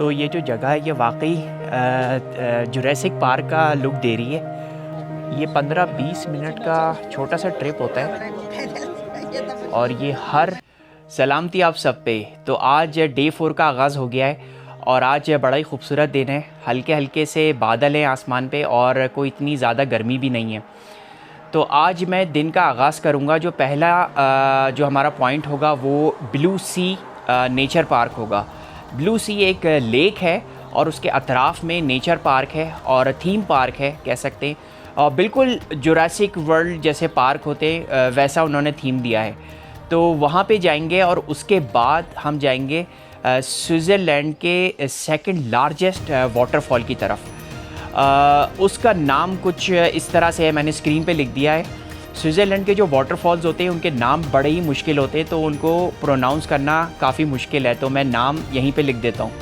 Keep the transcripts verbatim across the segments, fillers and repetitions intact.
तो ये जो जगह है, ये वाकई जुरैसिक पार्क का लुक दे रही है। ये पन्द्रह बीस मिनट का छोटा सा ट्रिप होता है और ये हर सलामती आप सब पे। तो आज डे फ़ोर का आगाज़ हो गया है और आज बड़ा ही खूबसूरत दिन है। हल्के हल्के से बादल हैं आसमान पे और कोई इतनी ज़्यादा गर्मी भी नहीं है। तो आज मैं दिन का आगाज़ करूँगा। जो पहला अ, जो हमारा पॉइंट होगा, वो ब्लू सी नेचर पार्क होगा। ब्लू सी एक लेक है और उसके अतराफ में नेचर पार्क है और थीम पार्क है, कह सकते हैं। और बिल्कुल जुरासिक वर्ल्ड जैसे पार्क होते हैं, अ, वैसा उन्होंने थीम दिया है। तो वहाँ पे जाएंगे और उसके बाद हम जाएंगे अ, स्विट्ज़रलैंड के सेकंड लार्जेस्ट वाटरफॉल की तरफ। अ, उसका नाम कुछ इस तरह से है, मैंने स्क्रीन पे लिख दिया है। स्विट्ज़रलैंड के जो वाटरफॉल्स होते हैं, उनके नाम बड़े ही मुश्किल होते हैं, तो उनको प्रोनाउंस करना काफ़ी मुश्किल है, तो मैं नाम यहीं पे लिख देता हूँ।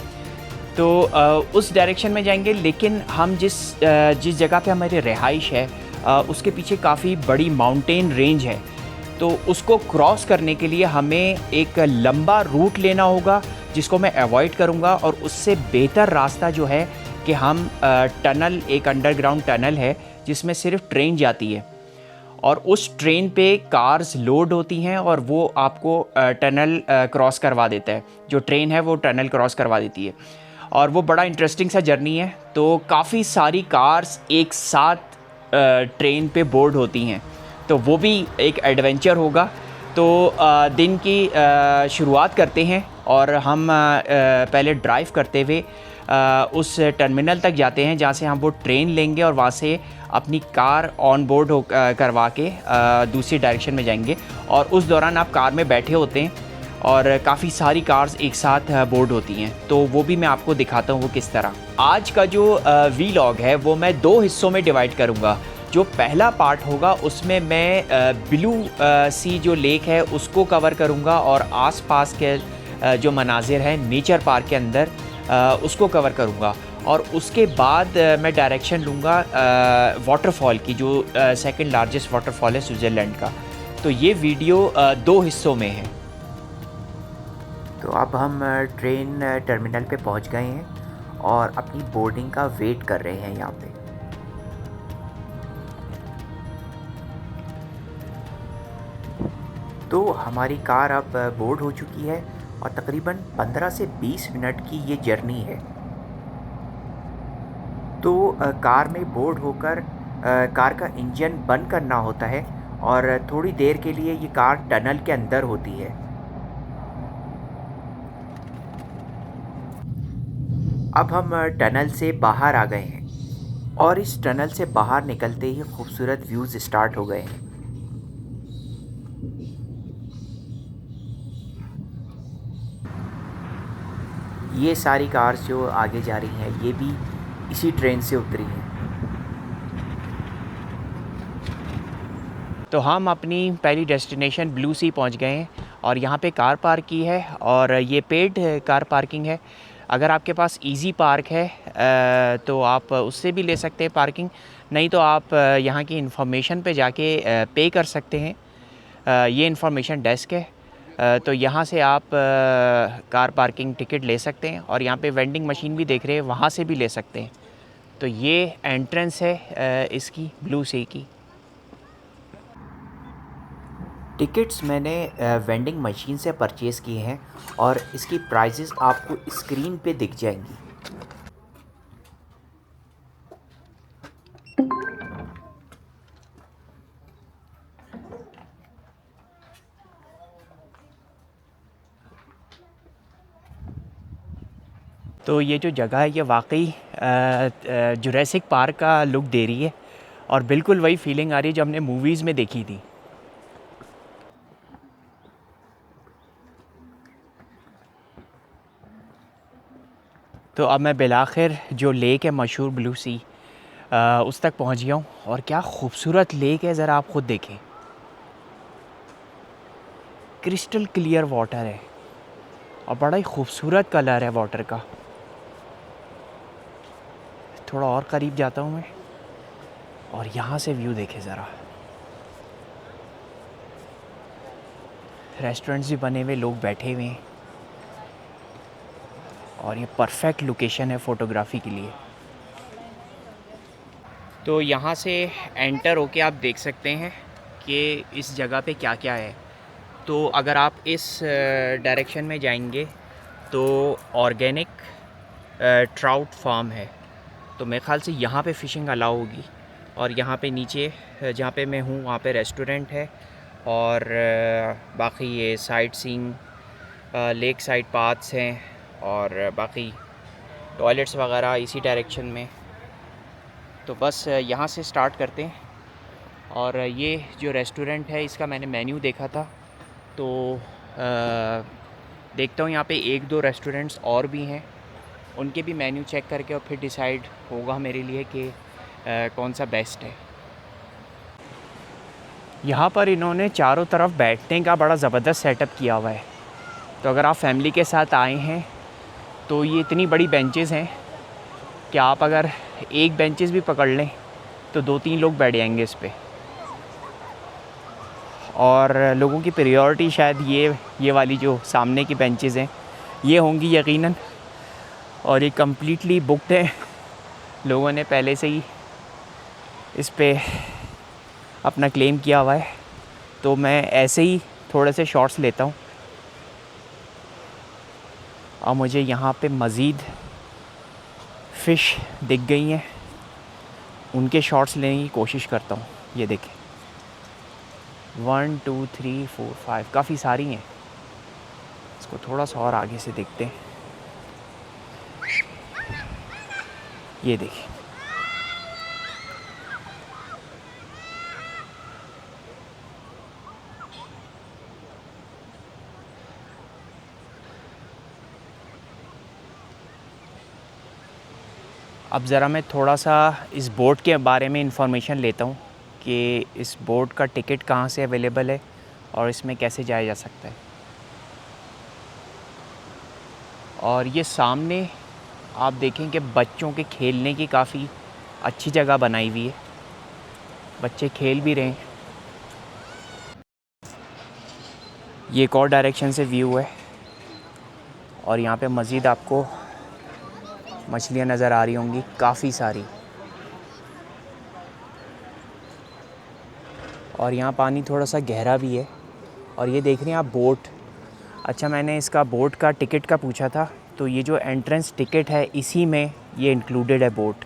तो अ, उस डायरेक्शन में जाएंगे, लेकिन हम जिस अ, जिस जगह पे हमारी रिहाइश है, अ, उसके पीछे काफ़ी बड़ी माउंटेन रेंज है। तो उसको क्रॉस करने के लिए हमें एक लंबा रूट लेना होगा, जिसको मैं अवॉइड करूँगा, और उससे बेहतर रास्ता जो है कि हम अ, टनल, एक अंडरग्राउंड टनल है जिसमें सिर्फ ट्रेन जाती है, और उस ट्रेन पे कार्स लोड होती हैं और वो आपको अ, टनल अ, क्रॉस करवा देता है। जो ट्रेन है, वो टनल क्रॉस करवा देती है और वो बड़ा इंटरेस्टिंग सा जर्नी है। तो काफ़ी सारी कार्स एक साथ अ, ट्रेन पे बोर्ड होती हैं, तो वो भी एक एडवेंचर होगा। तो अ, दिन की अ, शुरुआत करते हैं और हम अ, अ, पहले ड्राइव करते हुए अ, उस टर्मिनल तक जाते हैं, जहाँ से हम वो ट्रेन लेंगे और वहाँ से अपनी कार ऑन बोर्ड हो, अ, करवा के अ, दूसरी डायरेक्शन में जाएंगे। और उस दौरान आप कार में बैठे होते हैं और काफ़ी सारी कार्स एक साथ अ, बोर्ड होती हैं, तो वो भी मैं आपको दिखाता हूँ वो किस तरह। आज का जो अ, वीलॉग है, वो मैं दो हिस्सों में डिवाइड करूँगा। जो पहला पार्ट होगा, उसमें मैं अ, ब्लू अ, सी जो लेक है, उसको कवर करूँगा और आसपास के अ, जो मनाजिर हैं नेचर पार्क के अंदर, अ, उसको कवर करूँगा। और उसके बाद अ, मैं डायरेक्शन लूँगा अ, वाटरफॉल की, जो अ, सेकंड लार्जेस्ट वाटरफॉल है स्विट्ज़रलैंड का। तो ये वीडियो अ, दो हिस्सों में है। तो अब हम अ, ट्रेन अ, टर्मिनल पे पहुंच गए हैं और अपनी बोर्डिंग का वेट कर रहे हैं यहाँ पे। तो हमारी कार अब अ, बोर्ड हो चुकी है और तकरीबन पन्द्रह से बीस मिनट की ये जर्नी है। तो अ, कार में बोर्ड होकर अ, कार का इंजन बंद करना होता है और थोड़ी देर के लिए ये कार टनल के अंदर होती है। अब हम अ, टनल से बाहर आ गए हैं और इस टनल से बाहर निकलते ही खूबसूरत व्यूज़ स्टार्ट हो गए हैं। ये सारी कार्स जो आगे जा रही हैं, ये भी इसी ट्रेन से उतरी हैं। तो हम अपनी पहली डेस्टिनेशन ब्लू सी पहुंच गए हैं और यहाँ पे कार पार्क की है और ये पेड कार पार्किंग है। अगर आपके पास ईजी पार्क है, अ, तो आप उससे भी ले सकते हैं पार्किंग, नहीं तो आप अ, यहाँ की इन्फॉर्मेशन पे जाके अ, पे कर सकते हैं। अ, ये इन्फॉर्मेशन डेस्क है। अ, तो यहाँ से आप अ, कार पार्किंग टिकट ले सकते हैं और यहाँ पे वेंडिंग मशीन भी देख रहे हैं, वहाँ से भी ले सकते हैं। तो ये एंट्रेंस है अ, इसकी, ब्लू सी की। टिकट्स मैंने अ, वेंडिंग मशीन से परचेज़ किए हैं और इसकी प्राइसेस आपको स्क्रीन पे दिख जाएंगी। तो ये जो जगह है, ये वाकई अ, अ, जुरैसिक पार्क का लुक दे रही है और बिल्कुल वही फीलिंग आ रही है जो हमने मूवीज़ में देखी थी। तो अब मैं बिलाखिर जो लेक है मशहूर ब्लू सी, अ, उस तक पहुंच गया हूँ और क्या खूबसूरत लेक है, ज़रा आप ख़ुद देखें। क्रिस्टल क्लियर वाटर है और बड़ा ही खूबसूरत कलर है वाटर का। थोड़ा और करीब जाता हूँ मैं और यहाँ से व्यू देखें ज़रा। रेस्टोरेंट्स भी बने हुए, लोग बैठे हुए हैं। और ये परफेक्ट लोकेशन है फोटोग्राफी के लिए। तो यहाँ से एंटर होके आप देख सकते हैं कि इस जगह पे क्या क्या है। तो अगर आप इस डायरेक्शन में जाएंगे तो ऑर्गेनिक ट्राउट फार्म है। तो मेरे ख्याल से यहाँ पे फ़िशिंग अलाउ होगी। और यहाँ पे नीचे, अ, जहाँ पे मैं हूँ, वहाँ पे रेस्टोरेंट है। और अ, बाकी ये sight seeing, lake side paths हैं और बाकी टॉयलेट्स वगैरह इसी डायरेक्शन में। तो बस, अ, यहाँ से स्टार्ट करते हैं। और ये जो रेस्टोरेंट है, इसका मैंने मेन्यू देखा था, तो अ, देखता हूँ यहाँ पे एक दो रेस्टोरेंट्स और भी हैं, उनके भी मेन्यू चेक करके और फिर डिसाइड होगा मेरे लिए कि अ, कौन सा बेस्ट है। यहाँ पर इन्होंने चारों तरफ बैठने का बड़ा ज़बरदस्त सेटअप किया हुआ है। तो अगर आप फैमिली के साथ आए हैं तो ये इतनी बड़ी बेंचेस हैं कि आप अगर एक बेंचेस भी पकड़ लें तो दो तीन लोग बैठ जाएंगे इस पे। और लोगों की प्रायोरिटी शायद ये, ये वाली जो सामने की बेंचेस हैं, ये होंगी यकीनन। और ये कम्प्लीटली बुक्ड हैं, लोगों ने पहले से ही इस पे अपना क्लेम किया हुआ है। तो मैं ऐसे ही थोड़े से शॉट्स लेता हूँ। और मुझे यहाँ पे मज़ीद फ़िश दिख गई हैं, उनके शॉट्स लेने की कोशिश करता हूँ। ये देखें, one, two, three, four, five, काफ़ी सारी हैं। इसको थोड़ा सा और आगे से देखते हैं। ये देखिए, अब ज़रा मैं थोड़ा सा इस बोट के बारे में इंफॉर्मेशन लेता हूँ कि इस बोट का टिकट कहाँ से अवेलेबल है और इसमें कैसे जाया जा सकता है। और ये सामने आप देखें कि बच्चों के खेलने की काफ़ी अच्छी जगह बनाई हुई है, बच्चे खेल भी रहे हैं। ये एक और डायरेक्शन से व्यू है और यहाँ पे मज़ीद आपको मछलियाँ नज़र आ रही होंगी, काफ़ी सारी। और यहाँ पानी थोड़ा सा गहरा भी है। और ये देख रहे हैं आप बोट। अच्छा, मैंने इसका बोट का टिकट का पूछा था, तो ये जो एंट्रेंस टिकट है, इसी में ये इंक्लूडेड है बोट।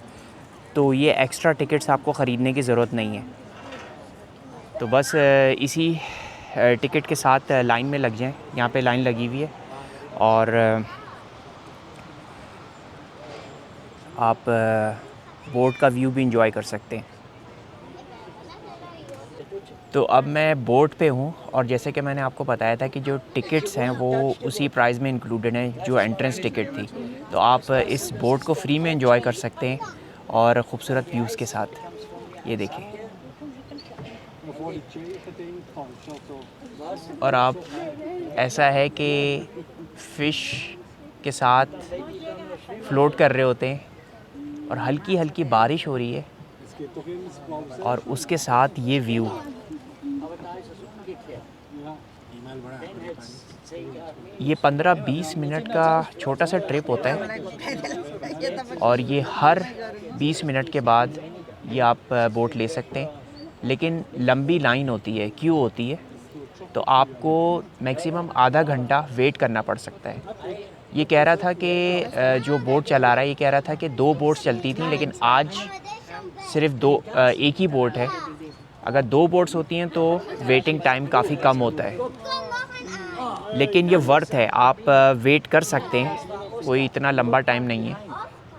तो ये एक्स्ट्रा टिकट्स आपको ख़रीदने की ज़रूरत नहीं है। तो बस, अ, इसी, अ, टिकट के साथ, अ, लाइन में लग जाएं। यहाँ पे लाइन लगी हुई है और, अ, आप, अ, बोट का व्यू भी इंजॉय कर सकते हैं। तो अब मैं बोट पे हूँ और जैसे कि मैंने आपको बताया था कि जो टिकट्स हैं वो उसी प्राइस में इंक्लूडेड हैं जो एंट्रेंस टिकट थी। तो आप इस बोट को फ्री में इंजॉय कर सकते हैं और ख़ूबसूरत व्यूज़ के साथ। ये देखिए, और आप, ऐसा है कि फ़िश के साथ फ्लोट कर रहे होते हैं और हल्की हल्की बारिश हो रही है और उसके साथ ये व्यू। ये पन्द्रह बीस मिनट का छोटा सा ट्रिप होता है और ये हर बीस मिनट के बाद ये आप, अ, बोट ले सकते हैं, लेकिन लंबी लाइन होती है, क्यू होती है, तो आपको मैक्सिमम आधा घंटा वेट करना पड़ सकता है। ये कह रहा था कि, अ, जो बोट चला रहा है, ये कह रहा था कि दो बोट्स चलती थी, लेकिन आज सिर्फ दो, अ, एक ही बोट है। अगर दो बोट्स होती हैं तो वेटिंग टाइम काफ़ी कम होता है, लेकिन ये वर्थ है, आप, अ, वेट कर सकते हैं, कोई इतना लंबा टाइम नहीं है।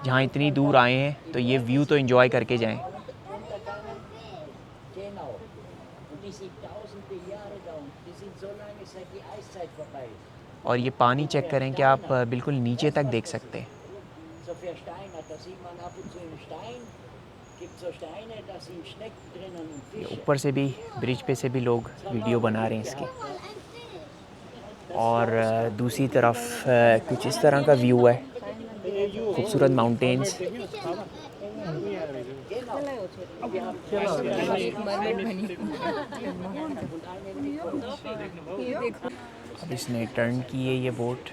जहाँ इतनी दूर आए हैं तो ये व्यू तो एंजॉय करके जाएं। Genau. Und die sind tausende Jahre da und die sind so lange, seit die Eiszeit vorbei ist. और ये पानी चेक करें कि आप, अ, बिल्कुल नीचे तक देख सकते हैं। So versteinert, da sieht man ab und zu einen Stein, gibt so Steine, da sind Schnecken drinnen und ये Fische. ऊपर से भी, ब्रिज पे से भी लोग वीडियो बना रहे हैं इसकी। और, अ, दूसरी तरफ, अ, कुछ इस तरह का व्यू है, खूबसूरत माउंटेन्स। अब इसने टर्न की है ये बोट।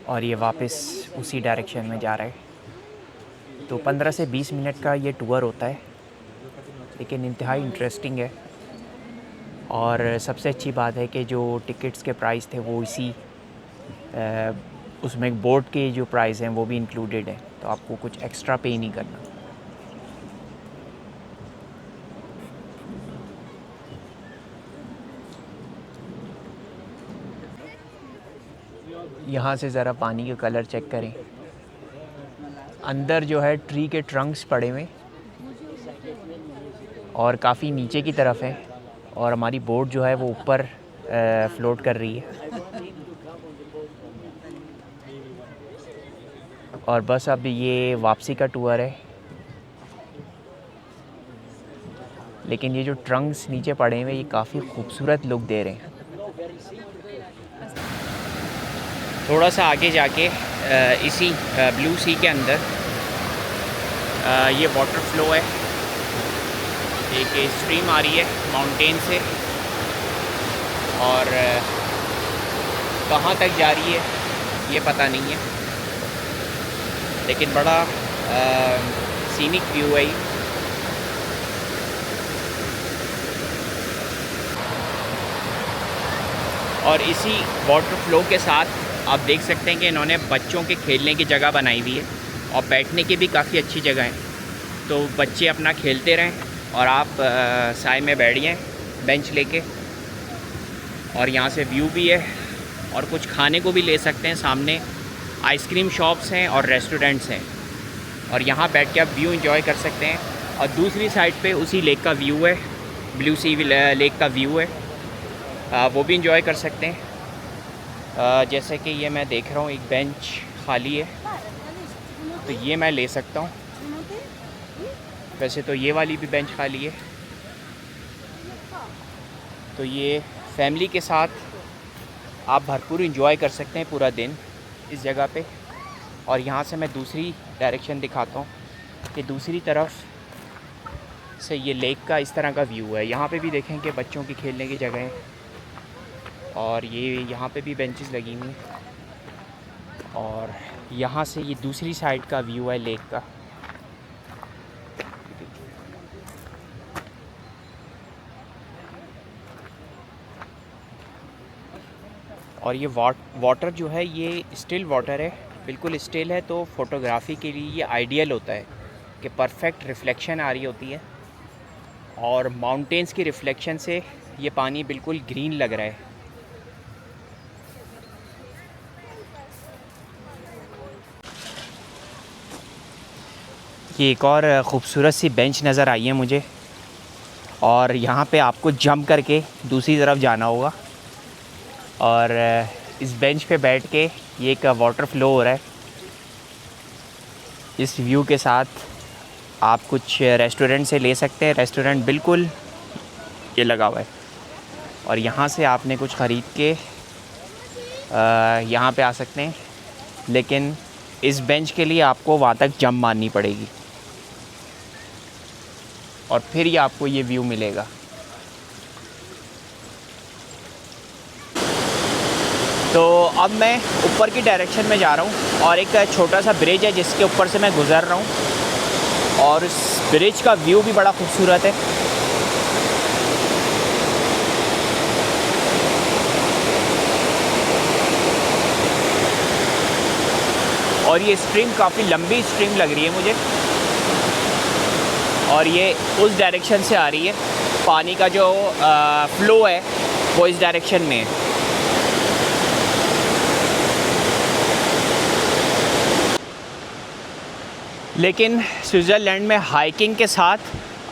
और ये वापस उसी डायरेक्शन में जा रहा है। तो पन्द्रह से बीस मिनट का ये टूर होता है, लेकिन इंतहाई इंटरेस्टिंग है। और सबसे अच्छी बात है कि जो टिकट्स के प्राइस थे, वो इसी, अ, उसमें बोट के जो प्राइस हैं, वो भी इंक्लूडेड हैं, तो आपको कुछ एक्स्ट्रा पे नहीं करना। यहाँ से ज़रा पानी का कलर चेक करें। अंदर जो है, ट्री के ट्रंक्स पड़े हुए हैं और काफ़ी नीचे की तरफ है, और हमारी बोट जो है, वो ऊपर, अ, फ्लोट कर रही है। और बस अब ये वापसी का टूर है। लेकिन ये जो ट्रंक्स नीचे पड़े हुए हैं, ये काफ़ी खूबसूरत लुक दे रहे हैं। थोड़ा सा आगे जाके, अ, इसी, अ, ब्लू सी के अंदर, अ, ये वाटर फ्लो है, एक स्ट्रीम आ रही है माउंटेन से, और, अ, कहाँ तक जा रही है, ये पता नहीं है, लेकिन बड़ा, अ, सीनिक व्यू है ये। और इसी वाटर फ्लो के साथ आप देख सकते हैं कि इन्होंने बच्चों के खेलने की जगह बनाई हुई है और बैठने की भी काफ़ी अच्छी जगह है। तो बच्चे अपना खेलते रहें और आप, अ, साए में बैठ जाएं बेंच लेके। और यहाँ से व्यू भी है और कुछ खाने को भी ले सकते हैं। सामने आइसक्रीम शॉप्स हैं और रेस्टोरेंट्स हैं, और यहाँ बैठ के आप व्यू एंजॉय कर सकते हैं। और दूसरी साइड पे उसी लेक का व्यू है, ब्लू सी लेक का व्यू है, अ, वो भी एंजॉय कर सकते हैं। अ, जैसे कि ये मैं देख रहा हूँ, एक बेंच खाली है, तो ये मैं ले सकता हूँ। वैसे तो ये वाली भी बेंच खाली है, तो ये फैमिली के साथ आप भरपूर एंजॉय कर सकते हैं पूरा दिन इस जगह पे। और यहाँ से मैं दूसरी डायरेक्शन दिखाता हूँ कि दूसरी तरफ से ये लेक का इस तरह का व्यू है। यहाँ पे भी देखें कि बच्चों की खेलने की जगह है, और ये यहाँ पे भी बेंचेस लगी हुई हैं, और यहाँ से ये दूसरी साइड का व्यू है लेक का। और ये वाट-, वाटर जो है, ये स्टिल वाटर है, बिल्कुल स्टिल है, तो फोटोग्राफी के लिए ये आइडियल होता है कि परफेक्ट रिफ्लेक्शन आ रही होती है, और माउंटेन्स की रिफ्लेक्शन से ये पानी बिल्कुल ग्रीन लग रहा है। ये एक और खूबसूरत सी बेंच नज़र आई है मुझे, और यहाँ पे आपको जंप करके दूसरी तरफ जाना होगा। और इस बेंच पे बैठ के ये एक वाटर फ्लो हो रहा है। इस व्यू के साथ आप कुछ रेस्टोरेंट से ले सकते हैं। रेस्टोरेंट बिल्कुल ये लगा हुआ है, और यहाँ से आपने कुछ ख़रीद के, अ, यहाँ पे आ सकते हैं, लेकिन इस बेंच के लिए आपको वहाँ तक जंप मारनी पड़ेगी और फिर ये आपको ये व्यू मिलेगा। तो अब मैं ऊपर की डायरेक्शन में जा रहा हूँ और एक छोटा सा ब्रिज है जिसके ऊपर से मैं गुजर रहा हूँ, और इस ब्रिज का व्यू भी बड़ा खूबसूरत है। और ये स्ट्रीम काफ़ी लंबी स्ट्रीम लग रही है मुझे, और ये उस डायरेक्शन से आ रही है। पानी का जो, अ, फ्लो है, वो इस डायरेक्शन में है। लेकिन स्विट्ज़रलैंड में हाइकिंग के साथ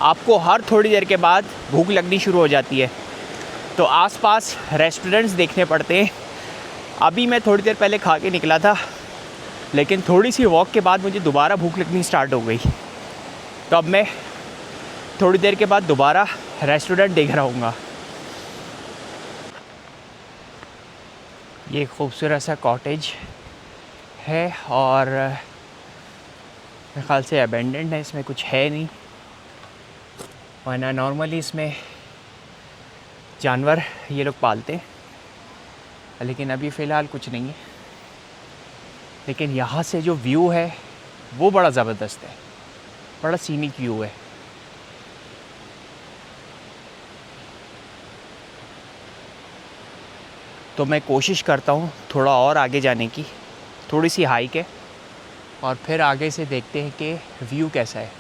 आपको हर थोड़ी देर के बाद भूख लगनी शुरू हो जाती है, तो आसपास रेस्टोरेंट्स देखने पड़ते हैं। अभी मैं थोड़ी देर पहले खा के निकला था, लेकिन थोड़ी सी वॉक के बाद मुझे दोबारा भूख लगनी स्टार्ट हो गई। तो अब मैं थोड़ी देर के बाद दोबारा रेस्टोरेंट देख रहा हूँगा। ये खूबसूरत सा कॉटेज है और मेरे ख्याल से अबैंडन्ड है, इसमें कुछ है नहीं, वरना नॉर्मली इसमें जानवर ये लोग पालते हैं, लेकिन अभी फ़िलहाल कुछ नहीं है। लेकिन यहाँ से जो व्यू है वो बड़ा ज़बरदस्त है, बड़ा सीनिक व्यू है। तो मैं कोशिश करता हूँ थोड़ा और आगे जाने की, थोड़ी सी हाइक है, और फिर आगे से देखते हैं कि व्यू कैसा है।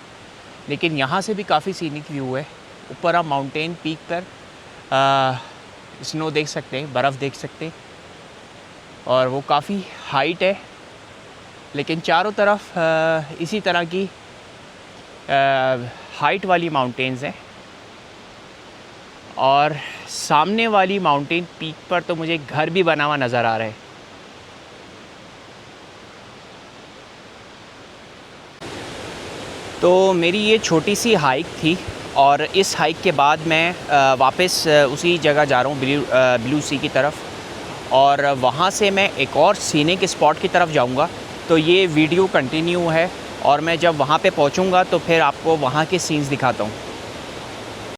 लेकिन यहाँ से भी काफ़ी सीनिक व्यू है। ऊपर आप माउंटेन पीक पर स्नो देख सकते हैं, बर्फ़ देख सकते हैं, और वो काफ़ी हाइट है। लेकिन चारों तरफ इसी तरह की हाइट वाली माउंटेंस हैं, और सामने वाली माउंटेन पीक पर तो मुझे घर भी बना हुआ नज़र आ रहा है। तो मेरी ये छोटी सी हाइक थी, और इस हाइक के बाद मैं वापस उसी जगह जा रहा हूँ, ब्लू ब्लू सी की तरफ, और वहाँ से मैं एक और सीनिक स्पॉट की तरफ जाऊँगा। तो ये वीडियो कंटिन्यू है, और मैं जब वहाँ पे पहुँचूँगा तो फिर आपको वहाँ के सीन्स दिखाता हूँ।